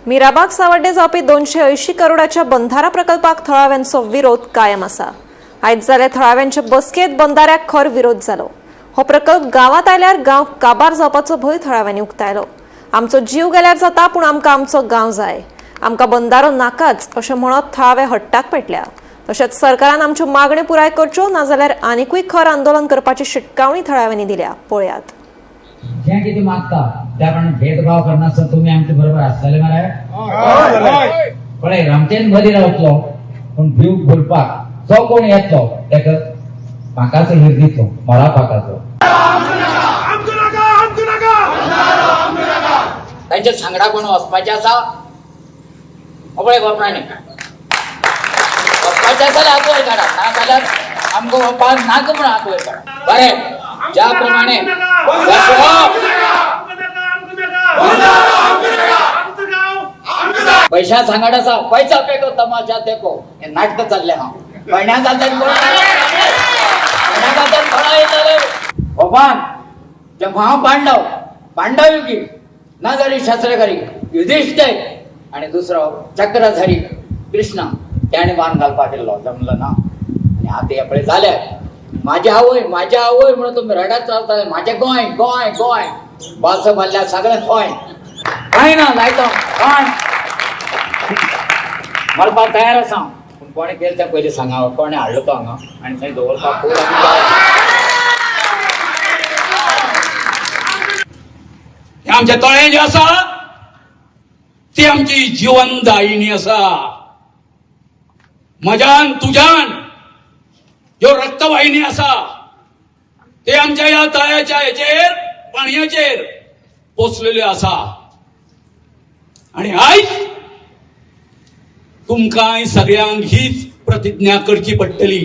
मिराबाग सावड्डे जावपी 280 करोडाच्या बंधारा प्रकल्पाक थळाव्यांचो विरोध कायम आसा. आयज जाल्या थळाव्यांचे बसकेत बंधाऱ्याक खर विरोध जालो. हो प्रकल्प गांवात आयल्यार गांव काबार जावपाचो भंय थळाव्यांनी उक्तायलो. आमचो जीव गेल्यार जाता, पूण आमकां आमचो गांव जाय, आमकां बंधारो नाकाच अशें म्हणत थळावे हट्टाक पेटल्या. तशेंच सरकारान आमच्यो मागण्यो पुराय करच्यो, नाजाल्यार आनिकूय खर आंदोलन करपाची शिटकावणी थळाव्यांनी दिल्या. पळयात. जें कितें मागता त्या प्रमाणे भेदभाव करनासतना तुमी आमचे बरोबर आसतले मरे. पळय, रामचेन मदीं रावतलो, पूण भिव भुलपाक जो कोण येतलो ताका पाकाचो हिर दितलो, मळा पाकाचो. तांच्या सांगडा कोण वचपाचें आसा? हो पळय, गोपणांनी वचपाचें आसा जाल्यार हात वयर काडा, ना जाल्यार आमकां वचपाक नाका म्हणून हात वयर काडा. बरें, ज्या प्रमाणे पैशा सांगड आसा, पैसा पेको तमाशा देखो, हे नाटक चल्लें हांव. पयण्या जाल्यार कोण, पयण्या जाल्यार कोणा येतले भगवान जे महापांडव, पांडव युगी ना जाली शस्त्रकरी युधिष्ठिर आणि दुसरो चक्रधारी कृष्ण, त्याने बाण घालपाक केल्लो, जमलो ना. आनी आतां हे पळय जाले. माझे आवय, माझे आवय म्हणून तुमी रडत चलताले. माझे गोंय, गोंय, गोंय, बालसो मारल्यार सगळें गोंय. कांय ना लायतो कोण मरपाक तयार आसा, पूण कोणें केलें तें पयलीं सांगा. कोणें हाडलो तो हांगा आनी थंय दवरपाक खूब. हे आमच्या तळें जें आसा ती आमची जिवनदायिनी आसा. म्हज्यान तुज्यान ह्यो रक्तवाहिनी आसा, ते आमच्या ह्या तळ्याच्या हेचेर, पाणयाचेर पोसलेल्यो आसा. आणि आयज तुमकांय सगळ्यांक हीच प्रतिज्ञा करची पडटली.